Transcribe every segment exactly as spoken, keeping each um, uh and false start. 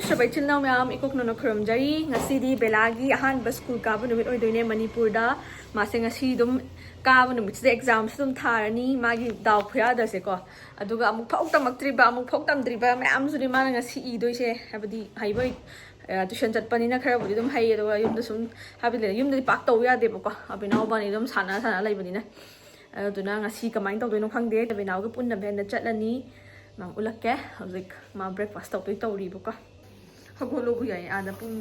ꯁꯕꯥꯏ ꯏꯆꯤꯜ ꯏꯅꯥꯎ ꯃꯌꯥꯝ ꯏꯀꯣꯛꯅꯅ ꯈꯨꯔꯨꯝꯖꯔꯤ꯫ ꯉꯁꯤꯗꯤ ꯕꯦꯂꯥꯒꯤ ꯑꯍꯥꯟꯕ ꯁ꯭ꯀꯨꯜ ꯀꯥꯕ ꯅꯨꯃꯤꯠ ꯑꯣꯏꯗꯣꯏꯅꯦ ꯃꯅꯤꯄꯨꯔꯗ꯫ ꯃꯥꯁꯦ ꯉꯁꯤ ꯑꯗꯨꯝ ꯀꯥꯕ ꯅꯨꯃꯤꯠꯁꯤꯗ ꯑꯦꯛꯖꯥꯝꯁꯨ ꯑꯗꯨꯝ ꯊꯥꯔꯅꯤ꯫ ꯃꯥꯒꯤ ꯗꯥꯎ ꯈꯨꯌꯥꯗꯁꯦꯀꯣ꯫ ꯑꯗꯨꯒ ꯑꯃꯨꯛ ꯐꯥꯎ ꯇꯝꯃꯛꯇ꯭ꯔꯤꯕ, ꯑꯃꯨꯛ ꯐꯥꯎ ꯇꯝꯗ꯭ꯔꯤꯕ ꯃꯌꯥꯝꯁꯨꯅꯤ ꯃꯥꯅ ꯉꯁꯤ ꯏꯗꯣꯏꯁꯦ꯫ ꯍꯥꯏꯕꯗꯤ ꯍꯩꯕ, ꯑ, ꯇ꯭ꯌꯨꯁꯟ ꯆꯠꯄꯅꯤꯅ ꯈꯔꯕꯨꯗꯤ ꯑꯗꯨꯝ ꯍꯩ, ꯑꯗꯨꯒ ꯌꯨꯝꯗ ꯁꯨꯝ, ꯍꯥꯏꯕꯗꯤ ꯂꯩ, ꯌꯨꯝꯗꯗꯤ ꯄꯥꯛ ꯇꯧ ꯌꯥꯗꯦꯕꯀꯣ꯫ ꯑꯕꯤꯅꯥꯎ ꯏꯕꯥꯅꯤ ꯑꯗꯨꯝ ꯁꯥꯟꯅ ꯁꯥꯟꯅ ꯂꯩꯕꯅꯤꯅ꯫ ꯑꯗꯨꯗꯨꯅ ꯉꯁꯤ ꯀꯃꯥꯏꯅ ꯇꯧꯗꯣꯏꯅꯣ ꯈꯪꯗꯦ꯫ ꯑꯕꯤꯅꯥꯎꯒ ꯄꯨꯟꯅ ꯚꯦꯟꯗ ꯆꯠꯂꯅꯤ꯫ ꯃꯥ ꯎꯠꯂꯛꯀꯦ꯫ ꯍꯧꯖꯤꯛ ꯃꯥ ꯕ꯭ꯔꯦꯛꯐꯥꯁ ꯇꯧꯗꯣꯏ ꯇꯧꯔꯤꯕꯀꯣ꯫ ꯍꯧꯒꯠꯂꯣꯕꯨ ꯌꯥꯏ, ꯑꯥꯗ ꯄꯨꯡ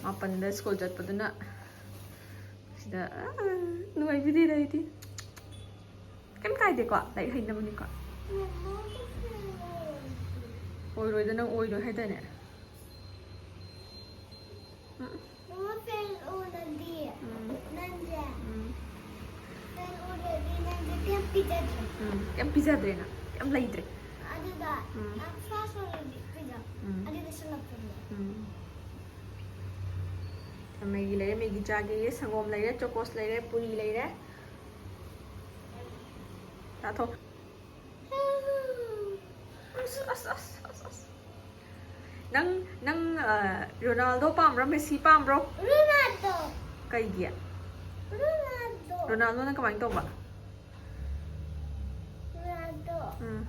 ꯃꯥꯄꯟꯗ ꯁ꯭ꯀꯨꯜ ꯆꯠꯄꯗꯨꯅ꯫ ꯁꯤꯗ, ꯑ, ꯅꯨꯡꯉꯥꯏꯕꯤꯗꯦꯗ ꯑꯩꯗꯤ꯫ ꯀꯩꯝ ꯀꯥꯏꯗꯦꯀꯣ, ꯂꯥꯏꯔꯤꯛ ꯍꯩꯅꯕꯅꯤꯀꯣ꯫ ꯑꯣꯏꯔꯣꯏꯗ, ꯅꯪ ꯑꯣꯏꯔꯣꯏ ꯍꯥꯏꯗꯥꯏꯅꯦ? ꯎꯝ꯫ ꯃꯃꯥ, ꯐꯦꯟ ꯎꯔꯗꯤ ꯎꯝ꯫ ꯅꯪꯁꯦ, ꯎꯝ꯫ ꯐꯦꯟ ꯎꯔꯗꯤ ꯅꯪꯁꯦ ꯀꯩꯝ ꯄꯤꯖꯗ꯭ꯔꯦ꯫ ꯎꯝ, ꯀꯩꯝ ꯄꯤꯖꯗ꯭ꯔꯦ ꯅꯪ, ꯀꯩꯝ ꯂꯩꯇ꯭ꯔꯦ꯫ ꯑꯗꯨꯒ ꯎꯝ꯫ ꯅꯪ ꯐ꯭ꯂꯥꯁ ꯑꯣꯏꯔꯗꯤ ꯄꯤꯖ-, ꯎꯝ꯫ ꯑꯗꯨꯒ ꯁꯪꯒꯣꯝ ꯄꯤꯖ-, ꯎꯝ꯫ ꯃꯦꯒꯤ ꯂꯩꯔꯦ, ꯃꯦꯒꯤ ꯆꯥꯒꯦꯌꯦ, ꯁꯪꯒꯣꯝ ꯂꯩꯔꯦ, ꯆꯣꯀꯣꯁ ꯂꯩꯔꯦ, ꯄꯨꯔꯤ ꯂꯩꯔꯦ꯫ ꯆꯥꯊꯣꯛ꯫ ꯑꯁ, ꯑꯁ, ꯑꯁ, ꯑꯁ, ꯑꯁ꯫ ꯅꯪ, ꯅꯪ, ꯑ, ꯔꯣꯅꯥꯜꯗꯣ ꯄꯥꯝꯕ꯭ꯔꯣ, ꯃꯦꯁꯤ ꯄꯥꯝꯕ꯭ꯔꯣ? ꯔꯣꯅꯥꯜꯗꯣ꯫ ꯀꯩꯒꯤ? ꯔꯣꯅꯥꯜꯗꯣ꯫ ꯔꯣꯅꯥꯜꯗꯣꯅ ꯀꯃꯥꯏꯅ ꯇꯧꯕ? ꯔꯣꯅꯥꯜꯗꯣ꯫ ꯎꯝ꯫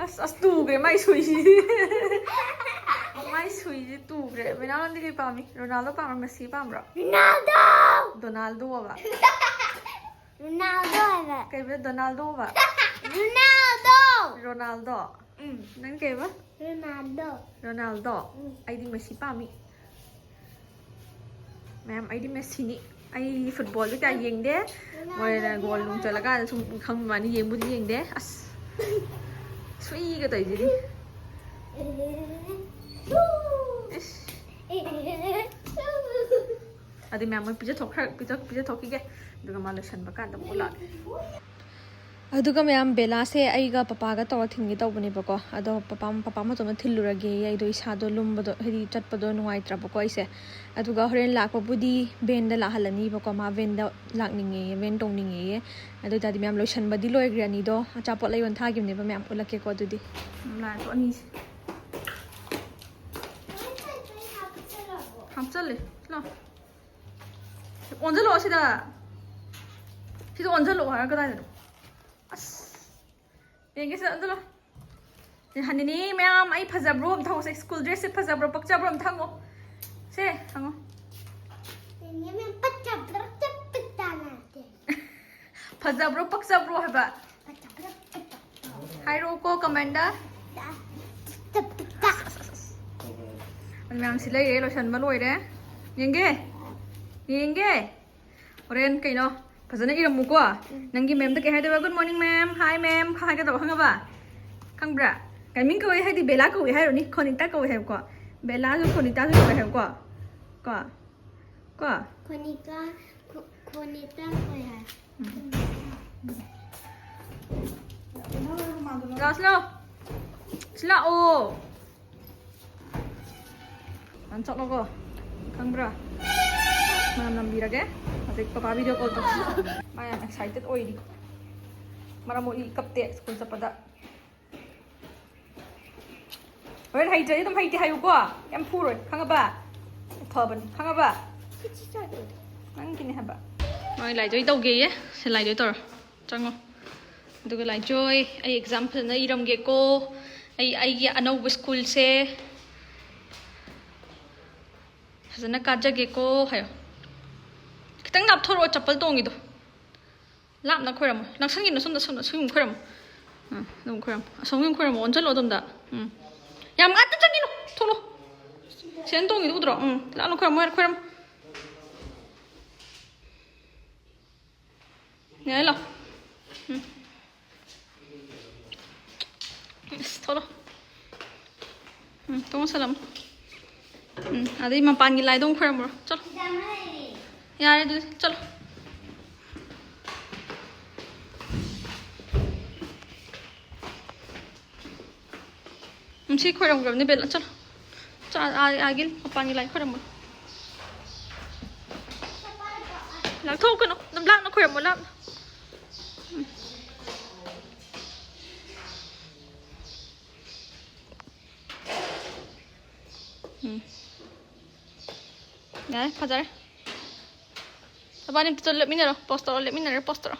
ꯑꯁ, ꯑꯁ, ꯇꯨꯈ꯭ꯔꯦ ꯃꯥꯏ ꯁꯨꯏꯁꯤꯗꯤ꯫ ꯃꯥꯏ ꯁꯨꯏꯁꯤ ꯇꯨꯈ꯭ꯔꯦ꯫ ꯃꯤꯅꯥ, ꯅꯪꯗꯤ ꯀꯩ ꯄꯥꯝꯃꯤ? ꯔꯣꯅꯥꯜꯗꯣ ꯄꯥꯝꯕ꯭ꯔꯣ, ꯃꯦꯁꯤ ꯄꯥꯝꯕ꯭ꯔꯣ? ꯔꯣꯅꯥꯜꯗꯣ! ꯗꯣꯅꯥꯜꯗꯣ ꯍꯥꯏꯕ꯫ ꯔꯣꯅꯥꯜꯗꯣ ꯍꯥꯏꯕ꯫ ꯀꯩꯕ? ꯗꯣꯅꯥꯜꯗꯣ ꯍꯥꯏꯕ? ꯔꯣꯅꯥꯜꯗꯣ! ꯔꯣꯅꯥꯜꯗꯣ? ꯎꯝ꯫ ꯅꯪ ꯀꯩꯕ? ꯔꯣꯅꯥꯜꯗꯣ꯫ ꯔꯣꯅꯥꯜꯗꯣ? ꯎꯝ꯫ ꯑꯩꯗꯤ ꯃꯦꯁꯤ ꯄꯥꯝꯃꯤ꯫ ꯃꯌꯥꯝ, ꯑꯩꯗꯤ ꯃꯦꯁꯤꯅꯤ꯫ ꯑꯩ ꯐꯨꯠꯕꯣꯜꯗꯤ ꯀꯌꯥ ꯌꯦꯡꯗꯦ꯫ ꯃꯣꯏꯅ ꯒꯣꯜ ꯅꯨꯡ ꯆꯜꯂꯀꯥꯟꯗ ꯁꯨꯝ ꯈꯪꯕ ꯋꯥꯅꯤ, ꯌꯦꯡꯕꯨꯗꯤ ꯌꯦꯡꯗꯦ꯫ ꯑꯁ, ꯁꯨꯏꯒ ꯇꯧꯔꯤꯁꯤꯗꯤ꯫ ꯏꯁ꯫ ꯑꯗꯨ ꯃꯌꯥꯝ ꯃꯣꯏ ꯄꯤꯖꯊꯣꯛꯈ꯭ꯔ-, ꯄꯤꯖ-, ꯄꯤꯖꯊꯣꯛꯈꯤꯒꯦ꯫ ꯑꯗꯨꯒ ꯃꯥ ꯂꯣꯏꯁꯟꯕ ꯀꯥꯟꯗ ꯑꯃꯨꯛ ꯂꯥꯛꯑꯒꯦ꯫ ꯑꯗꯨꯒ ꯃꯌꯥꯝ, ꯕꯦꯂꯥꯁꯦ ꯑꯩꯒ ꯄꯄꯥꯒ ꯇꯧꯔ ꯊꯤꯟꯒꯦ ꯇꯧꯕꯅꯦꯕꯀꯣ꯫ ꯑꯗꯣ ꯄꯄꯥ, ꯄꯄꯥ ꯃꯇꯣꯝꯇ ꯊꯤꯜꯂꯨꯔꯒꯦ꯫ ꯑꯩꯗꯣ ꯏꯁꯥꯗꯣ ꯂꯨꯝꯕꯗꯣ, ꯍꯥꯏꯗꯤ ꯆꯠꯄꯗꯣ ꯅꯨꯡꯉꯥꯏꯇ꯭ꯔꯕꯀꯣ ꯑꯩꯁꯦ꯫ ꯑꯗꯨꯒ ꯍꯣꯔꯦꯟ ꯂꯥꯛꯄꯕꯨꯗꯤ ꯚꯦꯟꯗ ꯂꯥꯛꯍꯜꯂꯅꯤꯕꯀꯣ꯫ ꯃꯥ ꯚꯦꯟꯗ ꯂꯥꯛꯅꯤꯡꯉꯦꯌꯦ, ꯚꯦꯟ ꯇꯣꯡꯅꯤꯡꯉꯦꯌꯦ꯫ ꯑꯗꯨ ꯑꯣꯏꯇꯥꯔꯗꯤ ꯃꯌꯥꯝ, ꯂꯣꯏꯁꯟꯕꯗꯤ ꯂꯣꯏꯈ꯭ꯔꯦ ꯑꯅꯤꯗꯣ꯫ ꯑꯆꯥꯄꯣꯠ ꯂꯩꯌꯣꯟ ꯊꯥꯈꯤꯕꯅꯦꯕ ꯃꯌꯥꯝ, ꯎꯠꯂꯛꯀꯦꯀꯣ ꯑꯗꯨꯗꯤ꯫ ꯂꯥꯛꯑꯣ ꯑꯅꯤꯁꯦ꯫ ꯍꯥꯞꯆꯜꯂꯦ꯫ ꯂꯥꯛꯑꯣ꯫ ꯑꯣꯟꯁꯤꯜꯂꯛꯑꯣ ꯁꯤꯗ꯫ ꯁꯤꯗ ꯑꯣꯟꯁꯤꯜꯂꯛꯑꯣ ꯍꯥꯏꯔ ꯀꯗꯥꯏꯗꯅꯣ? ꯑꯁ꯫ ꯌꯦꯡꯒꯦ ꯁꯤꯗ ꯑꯣꯟꯁꯤꯜꯂꯣ꯫ ꯁꯤ ꯍꯟꯅꯤꯅꯤ ꯃꯌꯥꯝ, ꯑꯩ ꯐꯖꯕ꯭ꯔꯣ ꯑꯝꯇ ꯍꯪꯉꯣ꯫ ꯁ꯭ꯀꯨꯜ ꯗ꯭ꯔꯦꯁꯁꯦ ꯐꯖꯕ꯭ꯔꯣ, ꯄꯛꯆꯕ꯭ꯔꯣ ꯑꯝꯇ ꯍꯪꯉꯣ꯫ ꯁꯦ, ꯍꯪꯉꯣ꯫ ꯅꯦꯅꯦ ꯃꯌꯥꯝ ꯄꯛꯆꯕ꯭ꯔꯣ, ꯄꯛꯆꯕ꯭ꯔꯣ? ꯐꯖꯕ꯭ꯔꯣ, ꯄꯛꯆꯕ꯭ꯔꯣ ꯍꯥꯏꯕ? ꯄꯛꯆꯕ꯭ꯔꯣ, ꯄꯛꯆꯕ꯭ꯔꯣ? ꯍꯥꯏꯔꯛꯑꯣꯀꯣ, ꯀꯃꯦꯟꯗ꯫ ꯃꯌꯥꯝꯁꯤ ꯂꯩꯔꯦ, ꯂꯣꯏꯁꯟꯕ ꯂꯣꯏꯔꯦ꯫ ꯌꯦꯡꯒꯦ? ꯌꯦꯡꯒꯦ? ꯍꯣꯔꯦꯟ ꯀꯩꯅꯣ ꯐꯖꯅ ꯏꯔꯝꯃꯨꯀꯣ꯫ ꯅꯪꯒꯤ ꯃꯦꯝꯗ ꯀꯩ ꯍꯥꯏꯗꯣꯏꯕ? "Good morning, ma'am. Hi, ma'am." ꯍꯥꯏꯒꯗꯧꯕ, ꯈꯪꯉꯕ? ꯈꯪꯕ꯭ꯔꯥ? ꯀꯩ ꯃꯤꯡ ꯀꯧꯏ ꯍꯥꯏꯗꯤ, ꯕꯦꯂꯥ ꯀꯧꯏ ꯍꯥꯏꯔꯨꯅꯤ, ꯈꯣꯅꯤꯇꯥ ꯀꯧꯏ ꯍꯥꯏꯕꯀꯣ꯫ ꯕꯦꯂꯥꯁꯨ ꯈꯣꯅꯤꯇꯥꯁꯨ ꯀꯧꯏ ꯍꯥꯏꯕꯀꯣ꯫ ꯀꯣ? ꯀꯣ? ꯈꯣꯅꯤꯀꯥ, ꯈꯣ-, ꯈꯣꯅꯤꯇꯥ ꯀꯧꯏ ꯍꯥꯏ꯫ ꯎꯝ꯫ ꯂꯥꯛꯑꯣ, ꯁꯤ ꯂꯥꯛꯑꯣ꯫ ꯁꯤ ꯂꯥꯛꯑꯣ꯫ ꯅꯪ ꯆꯠꯂꯣꯀꯣ, ꯈꯪꯕ꯭ꯔꯥ? ꯃꯅꯝ ꯅꯝꯕꯤꯔꯒꯦ꯫ ꯍꯧꯖꯤꯛ ꯄꯄꯥ video call ꯇꯧ꯫ ꯃꯥ ꯌꯥꯝ excited ꯑꯣꯏꯔꯤ꯫ ꯃꯔꯝ ꯃꯣꯛꯏ, ꯀꯞꯇꯦ ꯁ꯭ꯀꯨꯜ ꯆꯠꯄꯗ꯫ ꯍꯣꯔꯦꯟ ꯍꯩꯇ꯭ꯔꯗꯤ ꯑꯗꯨꯝ ꯍꯩꯇꯦ ꯍꯥꯏꯌꯨꯀꯣ꯫ ꯌꯥꯝ ꯐꯨꯔꯣꯏ, ꯈꯪꯉꯕ? ꯐꯕꯅꯤ, ꯈꯪꯉꯕ? ꯅꯪꯒꯤꯅꯦ ꯍꯥꯏꯕ꯫ ꯃꯥꯒꯤ ꯂꯥꯏꯗꯣꯏ ꯇꯧꯒꯦꯌꯦ꯫ ꯁꯤ ꯂꯥꯏꯗꯣꯏ ꯇꯧꯔꯣ꯫ ꯆꯪꯉꯣ꯫ ꯑꯗꯨꯒ ꯂꯥꯏꯖꯣꯏ, ꯑꯩ exam ꯐꯖꯅ ꯏꯔꯝꯒꯦꯀꯣ꯫ ꯑꯩ, ꯑꯩꯒꯤ ꯑꯅꯧꯕ ꯁ꯭ꯀꯨꯜꯁꯦ ꯐꯖꯅ ꯀꯥꯖꯒꯦꯀꯣ ꯍꯥꯏꯌꯣ꯫ ꯈꯤꯇꯪ ꯂꯥꯞꯊꯣꯔꯛꯑꯣ, ꯆꯄꯜ ꯇꯣꯡꯉꯤꯗꯣ꯫ ꯂꯥꯞꯅ ꯈꯣꯏꯔꯝꯃꯣ꯫ ꯅꯛꯁꯟꯒꯤꯅꯣ, ꯁꯣꯝꯗ, ꯁꯣꯝꯗ, ꯁꯣꯝ ꯈꯣꯏꯔꯝꯃꯣ꯫ ꯑꯥ, ꯑꯗꯨꯝ ꯈꯣꯏꯔꯝꯃꯣ꯫ ꯑꯁꯣꯝꯒꯤ ꯑꯃꯨꯛ ꯈꯣꯏꯔꯝꯃꯣ, ꯑꯣꯟꯁꯤꯜꯂꯣ ꯑꯗꯣꯝꯗ꯫ ꯎꯝ꯫ ꯌꯥꯝ ꯂꯥꯞꯅ ꯆꯪꯒꯤꯅꯣ, ꯊꯣꯛꯂꯣ꯫ ꯁꯦꯟ ꯇꯣꯡꯉꯤꯗꯣ ꯎꯗ꯭ꯔꯣ? ꯎꯝ, ꯂꯥꯞꯅ ꯈꯣꯏꯔꯝꯃꯣ, ꯈꯣꯏꯔꯝꯃꯣ꯫ ꯌꯥꯔꯦ, ꯂꯥꯛꯑꯣ꯫ ꯎꯝ꯫ ꯑꯁ, ꯊꯣꯛꯂꯣ꯫ ꯎꯝ, ꯊꯣꯡ ꯂꯣꯟꯁꯜꯂꯝꯃꯣ꯫ ꯎꯝ, ꯑꯗꯩ ꯃꯄꯥꯟꯒꯤ ꯂꯥꯏꯗꯣ ꯑꯃꯨꯛ ꯈꯣꯏꯔꯝꯃꯨꯔꯣ꯫ ꯆꯠꯂꯣ꯫ ꯌꯥꯔꯦ ꯑꯗꯨꯗꯤ, ꯆꯠꯂꯣ꯫ ꯁꯤ ꯈꯣꯏꯔꯝꯈ꯭ꯔꯕꯅꯤ ꯕꯦꯜ꯫ ꯆꯠꯂꯣ꯫ ꯆꯥ-, ꯑꯥ, ꯑꯥꯒꯤ ꯃꯄꯥꯟꯒꯤ ꯂꯥꯏ ꯈꯣꯏꯔꯝꯃꯣ꯫ ꯂꯥꯛꯊꯣꯛꯀꯅꯨ꯫ ꯑꯗꯨꯝ ꯂꯥꯞꯅ ꯈꯣꯏꯔꯝꯃꯣ, ꯂꯥꯞꯅ꯫ ꯎꯝ꯫ ꯎꯝ꯫ ꯌꯥꯔꯦ, ꯐꯖꯔꯦ꯫ ꯅꯕꯥꯅꯤ ꯑꯝꯇ ꯂꯦꯞꯃꯤꯟꯅꯔꯣ, ꯄꯣꯁ ꯇꯧꯔꯣ, ꯂꯦꯞꯃꯤꯟꯅꯔꯣ, ꯄꯣꯁ ꯇꯧꯔꯣ꯫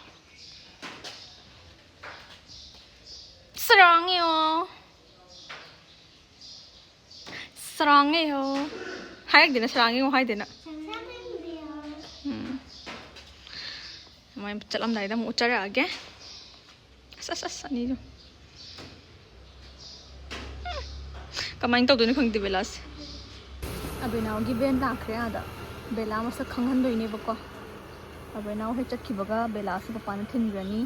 ꯁꯔꯥꯡꯉꯤꯌꯣ꯫ ꯁꯔꯥꯡꯉꯤꯌꯣ꯫ ꯍꯥꯏꯔꯛꯇꯦꯅ, ꯁꯔꯥꯡꯉꯤꯌꯣ ꯍꯥꯏꯗꯦꯅ꯫ ꯎꯝ꯫ ꯃꯣꯏ ꯆꯠꯂꯝꯗꯥꯏꯗ ꯑꯃꯨꯛ ꯎꯠꯆꯔꯛꯑꯒꯦ꯫ ꯑꯁ, ꯑꯁ, ꯑꯁ, ꯑꯅꯤꯁꯨ꯫ ꯀꯃꯥꯏꯅ ꯇꯧꯗꯣꯏꯅꯣ ꯈꯪꯗꯦ ꯕꯦꯂꯥꯁꯦ꯫ ꯑꯕꯦꯅꯥꯎꯒꯤ ꯚꯦꯟ ꯂꯥꯛꯈ꯭ꯔꯦ ꯑꯥꯗ꯫ ꯕꯦꯂꯥ ꯃꯁꯛ ꯈꯪꯍꯟꯗꯣꯏꯅꯦꯕꯀꯣ꯫ ꯑꯕꯦꯅꯥꯎ ꯍꯦꯛ ꯆꯠꯈꯤꯕꯒ ꯕꯦꯂꯥꯁꯨ ꯄꯄꯥꯅ ꯊꯤꯟꯈ꯭ꯔꯅꯤ꯫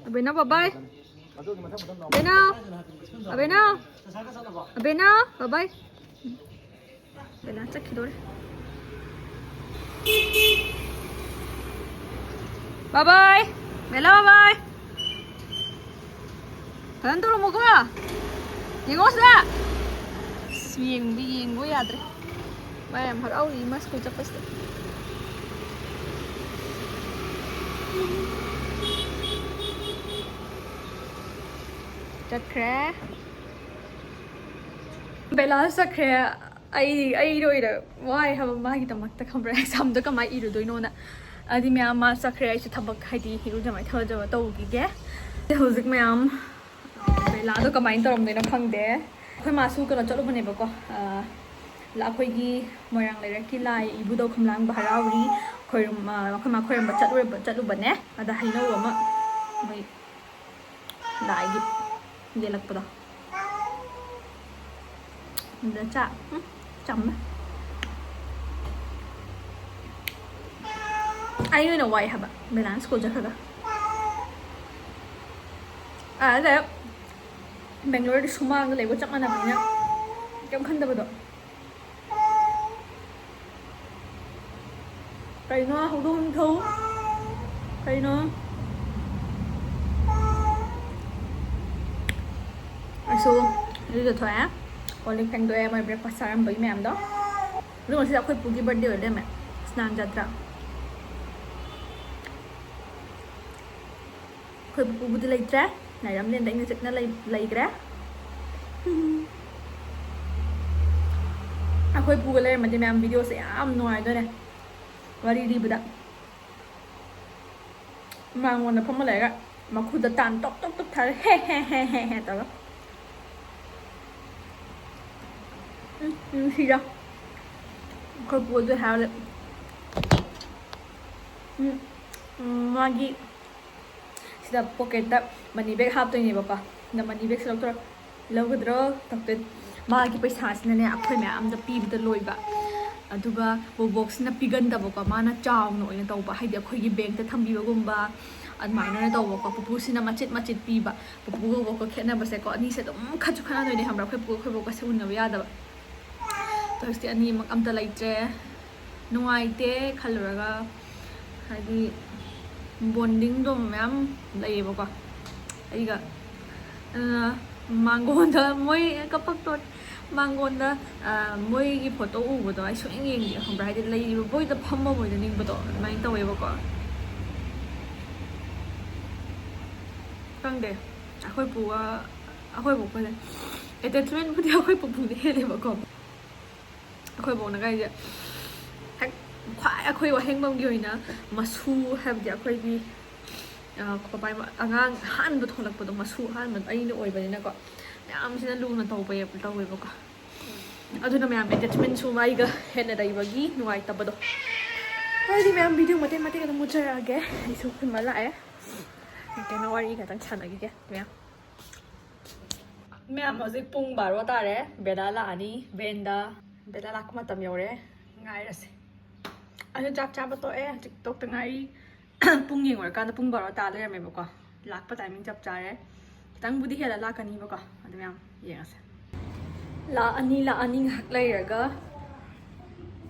ꯑꯕꯦꯅꯥ, bye bye. ꯑꯕꯦꯅꯥ, ꯑꯕꯦꯅꯥ, ꯑꯕꯦꯅꯥ, bye bye. Bela ꯆꯠꯈꯤꯗꯣꯔꯦ꯫ Bye bye. Bela, bye bye. ꯐꯖꯅ ꯇꯧꯔꯝꯃꯨꯀꯣ꯫ ꯌꯦꯡꯉꯣ ꯁꯤꯗ꯫ ꯑꯁ, ꯌꯦꯡꯗꯤ ꯌꯦꯡꯕ ꯌꯥꯗ꯭ꯔꯦ꯫ ꯃꯥ ꯌꯥꯝ ꯍꯔꯥꯎꯔꯤ ꯃꯥ ꯁ꯭ꯀꯨꯜ ꯆꯠꯄꯁꯤꯗ꯫ ꯆꯠꯈ꯭ꯔꯦ꯫ ꯕꯦꯂꯥ ꯆꯠꯈ꯭ꯔꯦ꯫ ꯑꯩ, ꯑꯩ ꯑꯣꯏꯅ ꯋꯥꯏ ꯍꯥꯏꯕ ꯃꯥꯒꯤꯗꯃꯛꯇ, ꯈꯪꯕ꯭ꯔꯥ? ꯑꯦꯛꯖꯥꯝꯗꯣ ꯀꯃꯥꯏꯅ ꯏꯔꯨꯗꯣꯏꯅꯣꯅ꯫ ꯑꯗꯨꯗꯤ ꯃꯌꯥꯝ ꯃꯥ ꯆꯠꯈ꯭ꯔꯦ꯫ ꯑꯩꯁꯨ ꯊꯕꯛ ꯍꯥꯏꯗꯤ ꯏꯔꯨꯖ ꯃꯥꯏꯊꯖꯕ ꯇꯧꯈꯤꯒꯦ꯫ ꯍꯧꯖꯤꯛ ꯃꯌꯥꯝ ꯂꯤꯂꯥꯗꯣ ꯀꯃꯥꯏꯅ ꯇꯧꯔꯝꯗꯣꯏꯅꯣ ꯈꯪꯗꯦ꯫ ꯑꯩꯈꯣꯏ ꯃꯥꯁꯨ ꯀꯩꯅꯣ ꯆꯠꯂꯨꯕꯅꯦꯕꯀꯣ, ꯑ, ꯂ-, ꯑꯩꯈꯣꯏꯒꯤ ꯃꯣꯏꯔꯥꯡ ꯂꯩꯔꯛꯀꯤ ꯂꯥꯏ ꯏꯕꯨꯙꯧ ꯈꯝꯂꯥꯡꯕ ꯍꯔꯥꯎꯔꯤ꯫ ꯈꯣꯏꯔꯨꯝ-, ꯑ, ꯑꯩꯈꯣꯏ ꯃꯥ ꯈꯣꯏꯔꯝꯕ ꯆꯠꯂꯨꯔꯕ-, ꯆꯠꯂꯨꯕꯅꯦ꯫ ꯑꯗ ꯍꯩꯅꯧ ꯑꯃ ꯃꯣꯏ ꯂꯥꯏꯒꯤ ꯌꯦꯜꯂꯛꯄꯗꯣ꯫ ꯑꯗ ꯆꯥ-, ꯎꯝ, ꯆꯝꯃꯦ꯫ ꯑꯩ ꯑꯣꯏꯅ ꯋꯥꯏ ꯍꯥꯏꯕ, ꯕꯦꯂꯥꯟꯁ ꯁ꯭ꯀꯨꯜ ꯆꯠꯈ꯭ꯔꯒ꯫ ꯑꯗ ꯕꯦꯡꯒ꯭ꯂꯣꯔꯗꯤ ꯁꯨꯃꯥꯡꯗ ꯂꯩꯕ ꯆꯞ ꯃꯥꯟꯅꯕꯅꯤꯅ ꯀꯩꯝ ꯈꯟꯗꯕꯗꯣ꯫ ꯀꯩꯅꯣ ꯍꯧꯗꯣꯡ ꯊꯧ? ꯀꯩꯅꯣ? ꯑꯩꯁꯨ ꯏꯔꯨꯖꯊꯣꯛꯑꯦ, ꯀꯣꯜ ꯂꯤꯛ ꯐꯦꯡꯗꯣꯛꯑꯦ, ꯃꯣꯏ ꯕ꯭ꯔꯦꯛꯐꯥꯁ ꯆꯥꯔꯝꯕꯒꯤ ꯃꯌꯥꯝꯗꯣ꯫ ꯑꯗꯨ ꯉꯁꯤꯗꯤ ꯑꯩꯈꯣꯏ ꯄꯨꯒꯤ ꯕꯥꯔꯗꯦ ꯑꯣꯏꯔ ꯂꯩꯔꯝꯃꯦ, ꯁ꯭ꯅꯥꯟ ꯖꯇ꯭ꯔꯥ꯫ ꯑꯩꯈꯣꯏ ꯄꯨꯄꯨꯕꯨꯗꯤ ꯂꯩꯇ꯭ꯔꯦ, ꯂꯥꯏꯔꯝꯂꯦꯟꯗ ꯏꯪꯅ ꯆꯤꯛꯅ ꯂꯩ-, ꯂꯩꯈ꯭ꯔꯦ꯫ ꯑꯩꯈꯣꯏ ꯄꯨꯒ ꯂꯩꯔꯝꯃꯗꯤ ꯃꯌꯥꯝ ꯚꯤꯗꯤꯑꯣꯁꯦ ꯌꯥꯝ ꯅꯨꯡꯉꯥꯏꯗꯣꯏꯅꯦ, ꯋꯥꯔꯤ ꯂꯤꯕꯗ꯫ ꯃꯥꯡꯒꯣꯟꯗ ꯐꯝꯃ ꯂꯩꯔꯒ ꯃꯈꯨꯗ ꯇꯥꯟ ꯇꯣꯛ ꯇꯣꯛ ꯇꯣꯛ ꯊꯥꯔ ꯍꯦ ꯍꯦ ꯍꯦ ꯍꯦ ꯍꯦ ꯇꯧꯔꯒ꯫ ꯎꯝ, ꯅꯨꯡꯁꯤꯗ꯫ ꯑꯩꯈꯣꯏ ꯄꯨ ꯑꯗꯨ ꯍꯥꯏꯔ ꯂꯩ꯫ ꯎꯝ, ꯎꯝ, ꯃꯥꯒꯤ ꯁꯤꯗ ꯄꯣꯀꯦꯠꯇ ꯃꯅꯤ ꯕꯦꯒ ꯍꯥꯞꯇꯣꯏꯅꯦꯕꯀꯣ꯫ ꯑꯗ ꯃꯅꯤ ꯕꯦꯒꯁꯦ ꯂꯧꯊꯣꯔꯛ-, ꯂꯧꯒꯗ꯭ꯔꯣ? ꯇꯧꯗꯣꯏ-, ꯃꯥꯒꯤ ꯄꯩꯁꯥꯁꯤꯅꯅꯦ ꯑꯩꯈꯣꯏ ꯃꯌꯥꯝꯗ ꯄꯤꯕꯗ ꯂꯣꯏꯕ꯫ ꯑꯗꯨꯒ ꯕꯣꯕꯣꯛꯁꯤꯅ ꯄꯤꯒꯟꯗꯕꯀꯣ, ꯃꯥꯅ ꯆꯥꯎꯅ ꯑꯣꯏꯅ ꯇꯧꯕ, ꯍꯥꯏꯗꯤ ꯑꯩꯈꯣꯏꯒꯤ ꯕꯦꯡꯛꯇ ꯊꯝꯕꯤꯕꯒꯨꯝꯕ ꯑꯗꯨꯃꯥꯏꯅ ꯑꯣꯏꯅ ꯇꯧꯕꯀꯣ꯫ ꯄꯨꯄꯨꯁꯤꯅ ꯃꯆꯤꯠ ꯃꯆꯤꯠ ꯄꯤꯕ꯫ ꯄꯨꯄꯨꯒ ꯕꯣꯕꯣꯛꯀ ꯈꯦꯠꯅꯕꯁꯦꯀꯣ, ꯑꯅꯤꯁꯦ ꯑꯗꯨꯝ ꯈꯠꯁꯨ ꯈꯠꯅꯗꯣꯏꯅꯦ, ꯈꯪꯕ꯭ꯔꯥ? ꯑꯩꯈꯣꯏ ꯄꯨꯒ ꯑꯩꯈꯣꯏ ꯕꯣꯛꯀꯁꯦ ꯎꯅꯕ ꯌꯥꯗꯕ꯫ ꯑꯗꯣ ꯍꯧꯖꯤꯛꯇꯤ ꯑꯅꯤꯃꯛ ꯑꯝꯇ ꯂꯩꯇ꯭ꯔꯦ꯫ ꯅꯨꯡꯉꯥꯏꯇꯦ ꯈꯜꯂꯨꯔꯒ, ꯍꯥꯏꯗꯤ ꯕꯣꯟꯗꯤꯡꯗꯣ ꯃꯌꯥꯝ ꯂꯩꯌꯦꯕꯀꯣ ꯑꯩꯒ꯫ ꯑꯗꯨꯅ ꯃꯥꯡꯒꯣꯟꯗ ꯃꯣꯏ ꯀꯞꯄꯛꯇꯣꯔꯦ꯫ ꯃꯥꯡꯒꯣꯟꯗ, ꯑ, ꯃꯣꯏꯒꯤ ꯐꯣꯇꯣ ꯎꯕꯗꯣ ꯑꯩ ꯁꯨꯡꯌꯦꯡ ꯌꯦꯡꯗꯦ, ꯈꯪꯕ꯭ꯔꯥ? ꯍꯥꯏꯗꯤ ꯂꯩꯔꯤꯕ ꯕꯣꯏꯗ ꯐꯝꯃ ꯕꯣꯏꯗ ꯅꯤꯡꯕꯗꯣ ꯑꯗꯨꯃꯥꯏꯅ ꯇꯧꯋꯦꯕꯀꯣ꯫ ꯈꯪꯗꯦ, ꯑꯩꯈꯣꯏ ꯄꯨꯒ, ꯑꯩꯈꯣꯏ ꯄꯨꯄꯨꯁꯦ ꯑꯦꯇꯦꯆꯃꯦꯟꯕꯨꯗꯤ ꯑꯩꯈꯣꯏ ꯄꯨꯄꯨꯅ ꯍꯦꯜꯂꯦꯕꯀꯣ꯫ ꯑꯩꯈꯣꯏ ꯕꯣꯛꯅ ꯀꯥꯏꯁꯦ ꯍꯦꯛ ꯈ꯭ꯋꯥꯏ ꯑꯩꯈꯣꯏ ꯋꯥꯍꯦꯡꯕꯝꯒꯤ ꯑꯣꯏꯅ ꯃꯁꯨ, ꯍꯥꯏꯕꯗꯤ ꯑꯩꯈꯣꯏꯒꯤ ꯑ, ꯀꯃꯥꯏ-, ꯑꯉꯥꯡ ꯑꯍꯥꯟꯕ ꯊꯣꯛꯂꯛꯄꯗꯣ, ꯃꯁꯨ ꯑꯍꯥꯟꯕꯗꯣ ꯑꯩꯅ ꯑꯣꯏꯕꯅꯤꯅꯀꯣ, ꯃꯌꯥꯝꯁꯤꯅ ꯂꯨꯅ ꯇꯧꯕ-, ꯇꯧꯋꯦꯕꯀꯣ꯫ ꯑꯗꯨꯅ ꯃꯌꯥꯝ attachmentꯁꯨ ꯑꯩꯒ ꯍꯦꯟꯅ ꯂꯩꯕꯒꯤ ꯅꯨꯡꯉꯥꯏꯇꯕꯗꯣ꯫ ꯍꯥꯏꯗꯤ ꯃꯌꯥꯝ video ꯃꯇꯦꯛ ꯃꯇꯦꯛ ꯑꯗꯨꯝ ꯎꯠꯆꯔꯛꯑꯒꯦ꯫ ꯑꯩꯁꯨ ꯑꯩꯈꯣꯏ ꯃꯥ ꯂꯥꯛꯑꯦ꯫ ꯀꯩꯅꯣ ꯋꯥꯔꯤ ꯈꯛꯇꯪ ꯁꯥꯟꯅꯈꯤꯒꯦ ꯃꯌꯥꯝ꯫ ꯃꯌꯥꯝ, ꯍꯧꯖꯤꯛ ꯄꯨꯡ ꯕꯥꯔꯣ ꯇꯥꯔꯦ꯫ ꯕꯦꯂꯥ ꯂꯥꯛꯑꯅꯤ, ꯚꯦꯟꯗ꯫ ꯕꯦꯂꯥ ꯂꯥꯛꯄ ꯃꯇꯝ ꯌꯧꯔꯦ꯫ ꯉꯥꯏꯔꯁꯦ꯫ ꯑꯩꯁꯨ ꯆꯥꯛ ꯆꯥꯕ ꯇꯣꯛꯑꯦ, ꯍꯧꯖꯤꯛ ꯇꯣꯛꯇ ꯉꯥꯏꯔꯤ꯫ ꯄꯨꯡ ꯌꯦꯡꯉꯨꯔꯀꯥꯟꯗ ꯄꯨꯡ ꯕꯥꯔꯣ ꯇꯥ ꯂꯩꯔꯝꯃꯦꯕꯀꯣ꯫ ꯂꯥꯛꯄ timing ꯆꯞ ꯆꯥꯔꯦ꯫ ꯈꯤꯇꯪꯕꯨꯗꯤ ꯍꯦꯜꯂ ꯂꯥꯛꯀꯅꯤꯕꯀꯣ, ꯑꯗꯨ ꯃꯌꯥꯝ ꯌꯦꯡꯉꯁꯦ꯫ ꯂꯥꯛꯑꯅꯤ, ꯂꯥꯛꯑꯅꯤ, ꯉꯥꯏꯍꯥꯛ ꯂꯩꯔꯒ꯫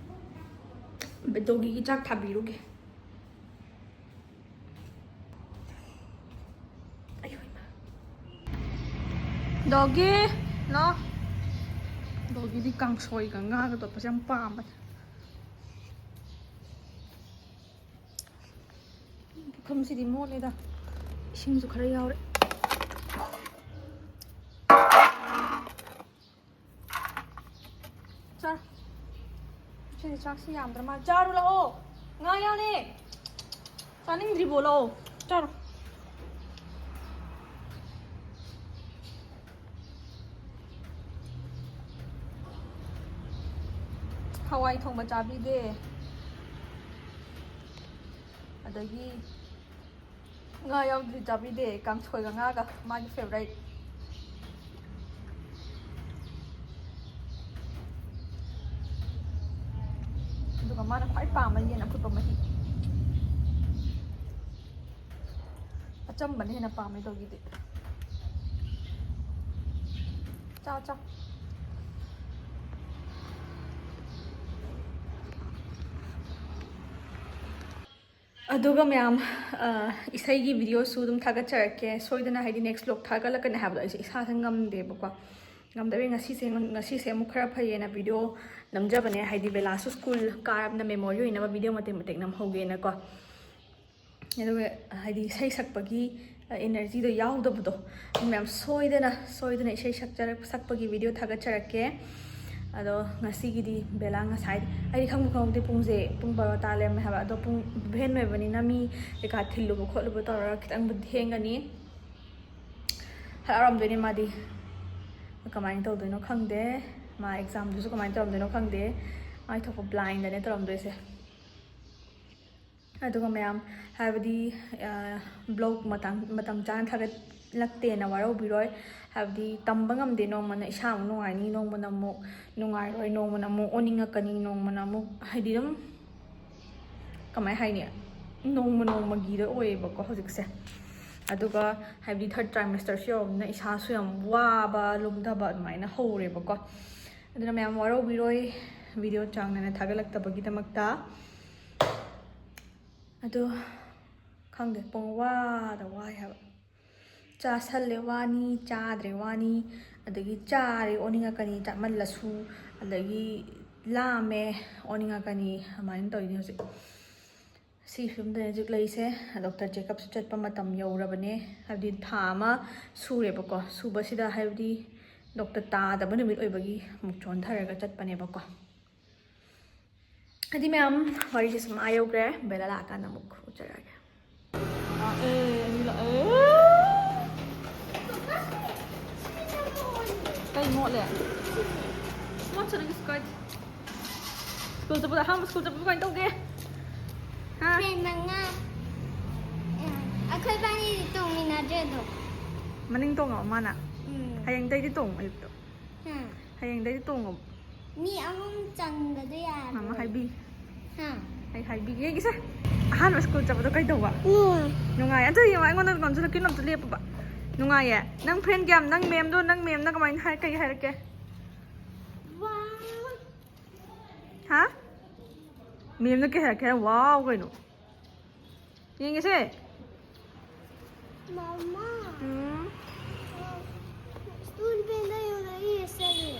ꯗꯣꯒꯤꯒꯤ ꯆꯥꯛ ꯊꯥꯕꯤꯔꯨꯒꯦ꯫ ꯑꯌꯣ ꯏꯃꯥ꯫ ꯗꯣꯒꯤ, ꯂꯥꯎ꯫ ꯗꯣꯒꯤꯗꯤ ꯀꯥꯡꯁꯣꯏꯒ ꯉꯥꯒ ꯇꯣꯠꯄꯁꯦ ꯌꯥꯝ ꯄꯥꯝꯕꯅꯦ꯫ ꯄꯨꯈꯝꯁꯤꯗꯤ ꯃꯣꯠꯂꯦꯗ꯫ ꯏꯁꯤꯡꯁꯨ ꯈꯔ ꯌꯥꯎꯔꯦ꯫ ꯆꯥꯔꯣ꯫ ꯉꯁꯤꯗꯤ ꯆꯥꯛꯁꯤ ꯌꯥꯝꯗ꯭ꯔ ꯃꯥꯜꯂꯦ꯫ ꯆꯥꯔꯨ ꯂꯥꯛꯑꯣ꯫ ꯉꯥ ꯌꯥꯎꯔꯦ꯫ ꯆꯥꯅꯤꯡꯗ꯭ꯔꯤꯕꯣ? ꯂꯥꯛꯑꯣ꯫ ꯆꯥꯔꯣ꯫ ꯍꯋꯥꯏ ꯊꯣꯡꯕ ꯆꯥꯕꯤꯗꯦ꯫ ꯑꯗꯒꯤ ꯉꯥ ꯌꯥꯎꯗ꯭ꯔꯗꯤ ꯆꯥꯕꯤꯗꯦ, ꯀꯥꯡꯁꯣꯏꯒ ꯉꯥꯒ, ꯃꯥꯒꯤ favourite꯫ ꯑꯗꯨꯒ ꯃꯥꯅ ꯈ꯭ꯋꯥꯏ ꯄꯥꯝꯕ ꯌꯦꯟ ꯑꯐꯨꯠꯄ ꯃꯍꯤ꯫ ꯑꯆꯝꯕꯅ ꯍꯦꯟꯅ ꯄꯥꯝꯃꯦ ꯗꯣꯒꯤꯗꯤ꯫ ꯆꯥꯎ, ꯆꯥꯎ꯫ ꯑꯗꯨꯒ ꯃꯌꯥꯝ, ꯑ, ꯏꯁꯩꯒꯤ videoꯁꯨ ꯑꯗꯨꯝ ꯊꯥꯒꯠꯆꯔꯛꯀꯦ꯫ ꯁꯣꯏꯗꯅ, ꯍꯥꯏꯗꯤ, next vlog ꯊꯥꯒꯠꯂꯛꯀꯅꯤ ꯍꯥꯏꯕꯗꯣ ꯑꯩꯁꯦ ꯏꯁꯥꯁꯦ ꯉꯝꯗꯦꯕꯀꯣ꯫ ꯉꯝꯗꯕꯩ ꯉꯁꯤꯁꯦ, ꯉꯁꯤꯁꯦ ꯑꯃꯨꯛ ꯈꯔ ꯐꯩꯌꯦꯅ video ꯅꯝꯖꯕꯅꯦ꯫ ꯍꯥꯏꯗꯤ, ꯕꯦꯂꯥꯁꯨ school ꯀꯥꯔꯕꯅ memory ꯑꯣꯏꯅꯕ video ꯃꯇꯦꯛ ꯃꯇꯦꯛ ꯅꯝꯍꯧꯒꯦꯅꯀꯣ꯫ ꯑꯗꯨꯒ, ꯍꯥꯏꯗꯤ, ꯏꯁꯩ ꯁꯛꯄꯒꯤ, ꯑ, energyꯗꯣ ꯌꯥꯎꯗꯕꯗꯣ, ꯃꯌꯥꯝ ꯁꯣꯏꯗꯅ, ꯁꯣꯏꯗꯅ ꯏꯁꯩ ꯁꯛꯆꯔꯛ-, ꯁꯛꯄꯒꯤ video ꯊꯥꯒꯠꯆꯔꯛꯀꯦ꯫ ꯑꯗꯣ ꯉꯁꯤꯒꯤꯗꯤ ꯕꯦꯂꯥ ꯉꯁꯥꯏ, ꯑꯩꯗꯤ ꯈꯪꯕꯨ ꯈꯪꯍꯧꯗꯦ, ꯄꯨꯡꯁꯦ ꯄꯨꯡ ꯕꯥꯔꯣ ꯇꯥ ꯂꯩꯔꯝꯃꯦ ꯍꯥꯏꯕ꯫ ꯑꯗꯣ ꯄꯨꯡ ꯚꯦꯟ ꯑꯣꯏꯕꯅꯤꯅ ꯃꯤ ꯀꯩꯀꯥ ꯊꯤꯜꯂꯨꯕ ꯈꯣꯠꯂꯨꯕ ꯇꯧꯔꯒ ꯈꯤꯇꯪꯕꯨꯗꯤ ꯊꯦꯡꯒꯅꯤ꯫ ꯍꯔꯥꯎꯔꯝꯗꯣꯏꯅꯦ ꯃꯥꯗꯤ꯫ ꯀꯃꯥꯏꯅ ꯇꯧꯗꯣꯏꯅꯣ ꯈꯪꯗꯦ꯫ ꯃꯥ ꯑꯦꯛꯖꯥꯝꯗꯨꯁꯨ ꯀꯃꯥꯏꯅ ꯇꯧꯔꯝꯗꯣꯏꯅꯣ ꯈꯪꯗꯦ꯫ ꯃꯥꯏ ꯊꯣꯛꯄ ꯕ꯭ꯂꯥꯏꯟꯗꯅꯦ ꯇꯧꯔꯝꯗꯣꯏꯁꯦ꯫ ꯑꯗꯨꯒ ꯃꯌꯥꯝ, ꯍꯥꯏꯕꯗꯤ, ꯕ꯭ꯂꯣꯒ ꯃꯇꯥꯡ, ꯃꯇꯝ ꯆꯥꯅ ꯊꯥꯒꯠꯂꯛꯇꯦꯅ ꯋꯥꯔꯧꯕꯤꯔꯣꯏ꯫ ꯍꯥꯏꯕꯗꯤ ꯇꯝꯕ ꯉꯝꯗꯦ, ꯅꯣꯡꯃꯅ ꯏꯁꯥ ꯑꯃꯨꯛ ꯅꯨꯡꯉꯥꯏꯅꯤ, ꯅꯣꯡꯃꯅ ꯑꯃꯨꯛ ꯅꯨꯡꯉꯥꯏꯔꯣꯏ, ꯅꯣꯡꯃꯅ ꯑꯃꯨꯛ ꯑꯣꯟꯅꯤꯡꯉꯛꯀꯅꯤ, ꯅꯣꯡꯃꯅ ꯑꯃꯨꯛ, ꯍꯥꯏꯗꯤ, ꯑꯗꯨꯝ, ꯀꯃꯥꯏ ꯍꯥꯏꯅꯤ, ꯅꯣꯡꯃ ꯅꯣꯡꯃꯒꯤꯗ ꯑꯣꯏꯌꯦꯕꯀꯣ ꯍꯧꯖꯤꯛꯁꯦ꯫ ꯑꯗꯨꯒ ꯍꯥꯏꯕꯗꯤ ꯊꯥꯔꯠ ꯇ꯭ꯔꯥꯏꯃꯦꯁꯇꯔꯁꯨ ꯌꯧꯔꯕꯅꯤꯅ ꯏꯁꯥꯁꯨ ꯌꯥꯝ ꯋꯥꯕ, ꯂꯨꯝꯊꯕ ꯑꯗꯨꯃꯥꯏꯅ ꯍꯧꯔꯦꯕꯀꯣ꯫ ꯑꯗꯨꯅ ꯃꯌꯥꯝ ꯋꯥꯔꯧꯕꯤꯔꯣꯏ ꯚꯤꯗꯤꯑꯣ ꯆꯥꯡ ꯅꯥꯏꯅ ꯊꯥꯒꯠꯂꯛꯇꯕꯒꯤꯗꯃꯛꯇ꯫ ꯑꯗꯣ ꯈꯪꯗꯦ, ꯄꯨꯡ ꯋꯥꯗ ꯋꯥꯏ ꯍꯥꯏꯕ꯫ ꯆꯥꯁꯜꯂꯦ ꯋꯥꯅꯤ, ꯆꯥꯗ꯭ꯔꯦ ꯋꯥꯅꯤ, ꯑꯗꯒꯤ ꯆꯥꯔꯦ ꯑꯣꯟꯅꯤꯡꯉꯛꯀꯅꯤ, ꯆꯥꯃꯜꯂꯁꯨ, ꯑꯗꯒꯤ ꯂꯥꯝꯃꯦ ꯑꯣꯟꯅꯤꯡꯉꯛꯀꯅꯤ, ꯑꯗꯨꯃꯥꯏꯅ ꯇꯧꯔꯤꯅꯦ ꯍꯧꯖꯤꯛ꯫ ꯁꯤ ꯐꯤꯕꯝꯗꯅꯦ ꯍꯧꯖꯤꯛ ꯂꯩꯔꯤꯁꯦ꯫ ꯗꯣꯛꯇꯔ ꯆꯦꯛꯑꯞꯁꯨ ꯆꯠꯄ ꯃꯇꯝ ꯌꯧꯔꯕꯅꯦ, ꯍꯥꯏꯕꯗꯤ ꯊꯥ ꯑꯃ ꯁꯨꯔꯦꯕꯀꯣ꯫ ꯁꯨꯕꯁꯤꯗ ꯍꯥꯏꯕꯗꯤ ꯗꯣꯛꯇꯔ ꯇꯥꯗꯕ ꯅꯨꯃꯤꯠ ꯑꯣꯏꯕꯒꯤ ꯑꯃꯨꯛ ꯆꯣꯟꯊꯔꯒ ꯆꯠꯄꯅꯦꯕꯀꯣ꯫ ꯍꯥꯏꯗꯤ ꯃꯌꯥꯝ, ꯋꯥꯔꯤꯁꯦ ꯁꯨꯝ ꯑꯥ ꯌꯧꯈ꯭ꯔꯦ, ꯕꯦꯂꯥ ꯂꯥꯛꯑꯀꯥꯟꯗ ꯑꯃꯨꯛ ꯎꯠꯆꯔꯛꯑꯒꯦ꯫ ꯂꯥꯛꯑꯦ, ꯑꯅꯤ ꯂꯥꯛꯑꯦ꯫ ꯀꯩ ꯃꯣꯠꯂꯦ? ꯃꯣꯠꯁꯅꯨ, ꯁ꯭ꯀꯔꯠ꯫ ꯁ꯭ꯀꯨꯜ ꯆꯠꯄꯗ, ꯑꯍꯥꯟꯕ ꯁ꯭ꯀꯨꯜ ꯆꯠꯄꯗ ꯀꯃꯥꯏꯅ ꯇꯧꯒꯦ? ꯍꯥ? ꯐ꯭ꯔꯦꯟ ꯃꯉꯥ꯫ ꯑꯩꯈꯣꯏ ꯏꯕꯥꯅꯤꯗꯤ ꯇꯣꯡꯃꯤꯟꯅꯗ꯭ꯔꯦ ꯑꯗꯣ꯫ ꯃꯅꯤꯡ ꯇꯣꯡꯉꯕ ꯃꯥꯅ? ꯎꯝ꯫ ꯍꯌꯦꯡꯗꯩꯗꯤ ꯇꯣꯡꯉꯣ ꯑꯌꯨꯛꯇ꯫ ꯎꯝ꯫ ꯍꯌꯦꯡꯗꯩꯗꯤ ꯇꯣꯡꯉꯣ꯫ ꯃꯤ ꯑꯍꯨꯝ ꯆꯟꯕꯗꯣ ꯌꯥꯔꯣꯏ꯫ ꯃꯥꯃꯥ ꯍꯥꯏꯕꯤ꯫ ꯍꯥ꯫ ꯑꯩ ꯍꯥꯏꯕꯤꯒꯦ꯫ ꯌꯦꯡꯒꯦꯁꯦ꯫ ꯑꯍꯥꯟꯕ ꯁ꯭ꯀꯨꯜ ꯆꯠꯄꯗꯣ ꯀꯩ ꯇꯧꯕ? ꯎꯝ꯫ ꯅꯨꯡꯉꯥꯏ꯫ ꯑꯗꯨ ꯌꯦꯡꯉꯣ, ꯑꯩꯉꯣꯟꯗ ꯅꯣꯟꯁꯤꯜꯂꯛꯀꯦ, ꯅꯣꯟꯁꯤꯜꯂꯛꯀꯦ, ꯂꯦꯞꯄꯨꯕ꯫ ꯅꯨꯡꯉꯥꯏꯌꯦ? ꯅꯪ ꯐ꯭ꯔꯦꯟ ꯀꯌꯥꯝ, ꯅꯪ ꯃꯦꯝꯗꯣ, ꯅꯪ ꯃꯦꯝꯅ ꯀꯃꯥꯏꯅ ꯍꯥꯏ-, ꯀꯩ ꯍꯥꯏꯔꯛꯀꯦ? ꯋꯥꯎ꯫ ꯍꯥ? ꯃꯦꯝꯅ ꯀꯩ ꯍꯥꯏꯔꯛꯀꯦ ꯍꯥꯏꯔꯣ? ꯋꯥꯎ ꯀꯩꯅꯣ? ꯌꯦꯡꯒꯦꯁꯦ꯫ ꯃꯃꯥ꯫ ꯎꯝ꯫ ꯁ꯭ꯀꯨꯜ ꯕꯦꯜꯗ ꯌꯦꯡꯉꯣ, ꯑꯩ ꯌꯦꯠꯁꯜꯂꯦ꯫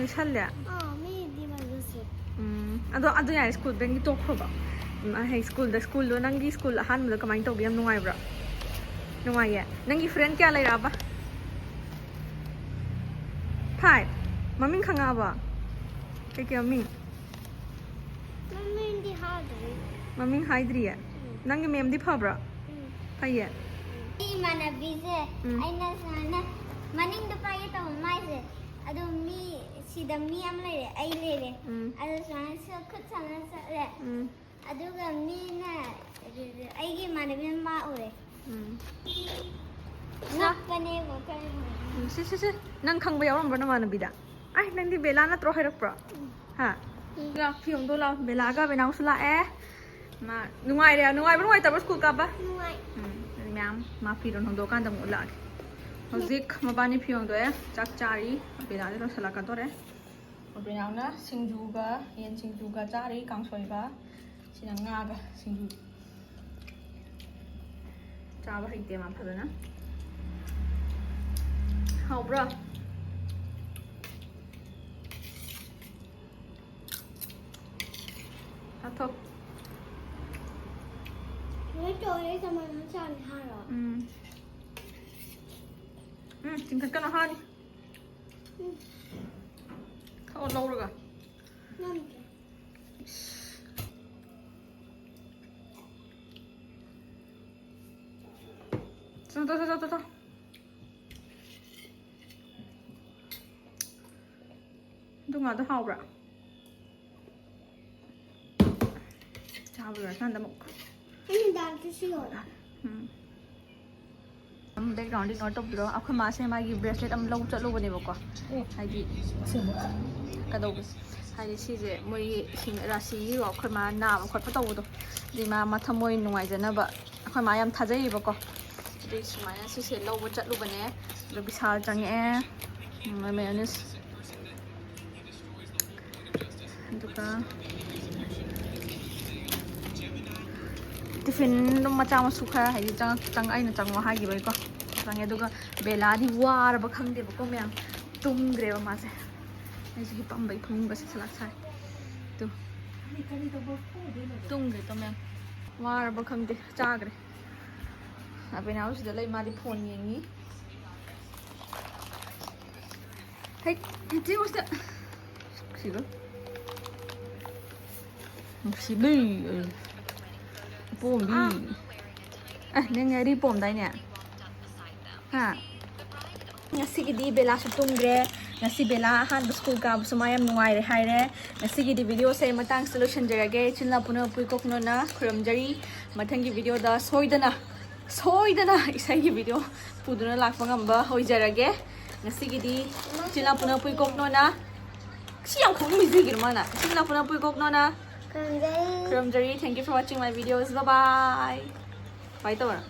ꯌꯦꯠꯁꯜꯂꯦ? ꯑꯥ, ꯃꯤꯗꯤ ꯃꯗꯨꯁꯦ꯫ ꯎꯝ꯫ ꯑꯗꯣ, ꯑꯗꯨ ꯌꯥꯔꯦ, ꯁ꯭ꯀꯨꯜ ꯕꯦꯜꯒꯤ ꯇꯣꯛꯈ꯭ꯔꯣꯕ꯫ ꯎꯝ, ꯑꯩ ꯁ꯭ꯀꯨꯜꯗ, ꯁ꯭ꯀꯨꯜꯗꯣ, ꯅꯪꯒꯤ ꯁ꯭ꯀꯨꯜ ꯑꯍꯥꯟꯕꯗꯣ ꯀꯃꯥꯏꯅ ꯇꯧꯒꯦ? ꯌꯥꯝ ꯅꯨꯡꯉꯥꯏꯕ꯭ꯔꯥ? ꯅꯨꯡꯉꯥꯏꯌꯦ? ꯅꯪꯒꯤ ꯐ꯭ꯔꯦꯟ ꯀꯌꯥ ꯂꯩꯔꯛꯑꯕ? ꯐꯥꯏꯚ? ꯃꯃꯤꯡ ꯈꯪꯉꯛꯑꯕꯣ? ꯀꯩ ꯀꯩ ꯃꯃꯤꯡ? ꯃꯃꯤꯡꯗꯤ ꯍꯥꯏꯗ꯭ꯔꯤ꯫ ꯃꯃꯤꯡ ꯍꯥꯏꯗ꯭ꯔꯤꯌꯦ? ꯅꯪꯒꯤ ꯃꯦꯝꯗꯤ ꯐꯕ꯭ꯔꯥ? ꯐꯩꯌꯦ? ꯑꯩ ꯏꯃꯥꯟꯅꯕꯤꯁꯦ ꯎꯝ꯫ ꯑꯩꯅ ꯁꯨꯃꯥꯏꯅ ꯃꯅꯤꯡꯗ ꯄꯥꯏꯒꯦ ꯇꯧꯕ ꯃꯥꯏꯁꯦ, ꯑꯗꯣ ꯃꯤ ꯁꯤꯗ ꯃꯤ ꯑꯃ ꯂꯩꯔꯦ, ꯑꯩ ꯂꯩꯔꯦ꯫ ꯎꯝ꯫ ꯑꯗꯣ ꯁꯨꯃꯥꯏꯅ ꯁ- ꯈꯨꯠ ꯁꯝꯅ ꯆꯠꯂꯦ꯫ ꯎꯝ꯫ ꯑꯗꯨꯒ ꯃꯤꯅ ꯑꯩꯒꯤ ꯏꯃꯥꯟꯅꯕꯤꯅ ꯃꯥ ꯎꯔꯦ꯫ ꯎꯝ꯫ ꯉꯛꯄꯅꯦꯕ ꯀꯔꯤꯅꯣ꯫ ꯎꯝ, ꯁꯤ, ꯁꯤ, ꯁꯤ꯫ ꯅꯪ ꯈꯪꯕ ꯌꯥꯎꯔꯝꯕ꯭ꯔꯣ ꯅꯃꯥꯟꯅꯕꯤꯗ? ꯑꯩ ꯅꯪꯗꯤ ꯕꯦꯂꯥ ꯅꯠꯇ꯭ꯔꯣ ꯍꯥꯏꯔꯛꯄ꯭ꯔꯣ? ꯍꯥ? ꯎꯝ꯫ ꯂꯥꯛ, ꯐꯤ ꯍꯣꯡꯗꯣꯛ ꯂꯥꯛꯑꯣ꯫ ꯕꯦꯂꯥꯒ ꯕꯦꯅꯥꯎꯁꯨ ꯂꯥꯛꯑꯦ꯫ ꯃꯥ ꯅꯨꯡꯉꯥꯏꯔꯦ, ꯅꯨꯡꯉꯥꯏꯕ ꯅꯨꯡꯉꯥꯏꯇꯕ꯭ꯔꯣ ꯁ꯭ꯀꯨꯜ ꯀꯥꯕ? ꯅꯨꯡꯉꯥꯏ꯫ ꯎꯝ, ꯑꯗꯨꯗꯤ ꯃꯌꯥꯝ ꯃꯥ ꯐꯤꯔꯣꯟ ꯍꯣꯡꯗꯣꯛꯑꯀꯥꯟꯗ ꯑꯃꯨꯛ ꯎꯠꯂꯛꯑꯒꯦ꯫ ꯍꯧꯖꯤꯛ ꯃꯕꯥꯅꯤ ꯐꯤ ꯍꯣꯡꯗꯣꯛꯑꯦ, ꯆꯥꯛ ꯆꯥꯔꯤ꯫ ꯕꯦꯂꯥꯗꯤ ꯂꯣꯏꯁꯤꯜꯂꯛꯀꯗꯣꯔꯦ꯫ ꯕꯦꯅꯥꯎꯅ ꯁꯤꯡꯖꯨꯒ, ꯌꯦꯟ ꯁꯤꯡꯖꯨꯒ ꯆꯥꯔꯤ, ꯀꯥꯡꯁꯣꯏꯒ꯫ ꯁꯤꯅ ꯉꯥꯒ ꯁꯤꯡꯖꯨ꯫ ꯆꯥꯕ ꯍꯩꯇꯦ ꯃꯥ ꯐꯖꯅ꯫ ꯍꯥꯎꯕ꯭ꯔꯣ? ꯍꯥꯊꯣ꯫ ꯅꯣꯏ ꯆꯣꯔꯦ ꯀꯃꯥꯏꯅ ꯆꯥꯅꯤ ꯍꯥꯏꯔꯣ? ꯎꯝ꯫ ꯎꯝ, ꯆꯤꯡꯈꯠꯀꯅꯨ ꯍꯥꯅꯤ꯫ ꯊꯛꯑꯣ ꯂꯧꯔꯒ꯫ ꯉꯝꯗ꯭ꯔꯦ꯫ ꯆꯣ, ꯆꯣ, ꯆꯣ, ꯆꯣ, ꯆꯣ꯫ ꯑꯗꯨ ꯉꯥꯗꯣ ꯍꯥꯎꯕ꯭ꯔꯥ? ꯆꯥꯕ ꯂꯣꯏꯔꯀꯥꯟꯗ ꯑꯃꯨꯛ꯫ ꯑꯩꯅ ꯗꯥꯜꯁꯨ ꯁꯤꯌꯣ꯫ ꯎꯝ꯫ ꯕꯦꯛꯒ꯭ꯔꯥꯎꯟꯗ ꯏꯒꯅꯣꯔ ꯇꯧꯕꯤꯔꯣ꯫ ꯑꯩꯈꯣꯏ ꯃꯥꯁꯦ ꯃꯥꯒꯤ ꯕ꯭ꯔꯦꯁꯂꯦꯠ ꯑꯃ ꯂꯧ ꯆꯠꯂꯨꯕꯅꯦꯕꯀꯣ꯫ ꯍꯥꯏꯗꯤ ꯀꯩꯗꯧꯕꯁꯦ, ꯍꯥꯏꯗꯤ ꯁꯤꯁꯦ ꯃꯣꯏꯒꯤ ꯁꯤꯡ-, ꯔꯥꯁꯤꯒꯤꯀꯣ, ꯑꯩꯈꯣꯏ ꯃꯥ ꯅꯥꯕ ꯈꯣꯠꯄ ꯇꯧꯕꯗꯣ, ꯑꯗꯨꯗꯤ ꯃꯥ ꯃꯊꯃꯣꯏ ꯅꯨꯡꯉꯥꯏꯖꯅꯕ ꯑꯩꯈꯣꯏ ꯃꯥ ꯌꯥꯝ ꯊꯥꯖꯩꯌꯦꯕꯀꯣ꯫ ꯑꯗꯨꯒꯤ ꯁꯨꯃꯥꯏꯅ ꯁꯤꯁꯦ ꯂꯧꯕ ꯆꯠꯂꯨꯕꯅꯦ꯫ ꯑꯗꯣ ꯕꯤꯁꯥꯜ ꯆꯪꯉꯛꯑꯦ꯫ ꯎꯝ, mayonnaise꯫ ꯑꯗꯨꯒ ꯇꯤꯐꯤꯟ ꯑꯗꯨꯝ ꯃꯆꯥ ꯃꯁꯨ ꯈꯔ, ꯍꯥꯏꯗꯤ ꯆꯪꯉꯛ-, ꯆꯪ-, ꯑꯩꯅ ꯆꯪꯉꯣ ꯍꯥꯏꯈꯤꯕꯒꯤꯀꯣ, ꯆꯪꯉꯦ꯫ ꯑꯗꯨꯒ ꯕꯦꯂꯥꯗꯤ ꯋꯥꯔꯕ ꯈꯪꯗꯦꯕꯀꯣ ꯃꯌꯥꯝ, ꯇꯨꯝꯈ꯭ꯔꯦꯕ ꯃꯥꯁꯦ꯫ ꯑꯩꯁꯨ ꯍꯤꯞꯄꯝꯕꯒꯤ ꯐꯃꯨꯡꯒꯁꯦ ꯁꯂꯥꯛ ꯁꯥꯏ꯫ ꯇꯨ꯫ ꯇꯨꯝꯈ꯭ꯔꯦ ꯇꯨꯝꯃꯦ꯫ ꯋꯥꯔꯕ ꯈꯪꯗꯦ, ꯆꯥꯈ꯭ꯔꯦ꯫ ꯑꯕꯦꯅꯥꯎ ꯁꯤꯗ ꯂꯩ, ꯃꯥꯗꯤ ꯐꯣꯟ ꯌꯦꯡꯉꯤ꯫ ꯍꯩ, ꯏꯆꯦ ꯍꯣꯏꯁꯤꯗ꯫ ꯁꯤꯕ꯫ ꯅꯨꯡꯁꯤꯕꯤ꯫ ꯄꯣꯝꯕꯤ꯫ ꯑꯦ, ꯅꯪ ꯉꯥꯔꯤ ꯄꯣꯝꯗꯥꯏꯅꯦ? ꯍꯥ? ꯉꯁꯤꯒꯤꯗꯤ ꯕꯦꯂꯥꯁꯨ ꯇꯨꯝꯈ꯭ꯔꯦ꯫ ꯉꯁꯤ ꯕꯦꯂꯥ ꯑꯍꯥꯟꯕ ꯁ꯭ꯀꯨꯜ ꯀꯥꯕꯁꯨ ꯃꯥ ꯌꯥꯝ ꯅꯨꯡꯉꯥꯏꯔꯦ ꯍꯥꯏꯔꯦ꯫ ꯉꯁꯤꯒꯤꯗꯤ ꯚꯤꯗꯤꯑꯣꯁꯦ ꯃꯇꯥꯡꯁꯤꯗ ꯂꯣꯏꯁꯤꯟꯖꯔꯒꯦ꯫ ꯏꯆꯤꯟ ꯏꯅꯥꯎ ꯄꯨꯝꯅꯃꯛꯄꯨ ꯏꯀꯣꯛꯅꯣꯅ ꯈꯨꯔꯨꯝꯖꯔꯤ꯫ ꯃꯊꯪꯒꯤ ꯚꯤꯗꯤꯑꯣꯗ ꯁꯣꯏꯗꯅ, ꯁꯣꯏꯗꯅ ꯏꯁꯩꯒꯤ ꯚꯤꯗꯤꯑꯣ ꯄꯨꯗꯨꯅ ꯂꯥꯛꯄ ꯉꯝꯕ ꯑꯣꯏꯖꯔꯒꯦ꯫ ꯉꯁꯤꯒꯤꯗꯤ ꯏꯆꯤꯟ ꯏꯅꯥꯎ ꯄꯨꯝꯅꯃꯛꯄꯨ ꯏꯀꯣꯛꯅꯣꯅ, ꯁꯤ ꯌꯥꯝ ꯈꯣꯡꯅꯤꯡꯕꯤꯖꯒꯤꯔꯣ ꯃꯥꯅ? ꯏꯆꯤꯟ ꯏꯅꯥꯎ ꯄꯨꯝꯅꯃꯛꯄꯨ ꯏꯀꯣꯛꯅꯣꯅ ꯈꯨꯔꯨꯝꯖꯔꯤ꯫ Thank you for watching my videos. Bye bye. ꯀꯃꯥꯏꯅ ꯇꯧꯔ?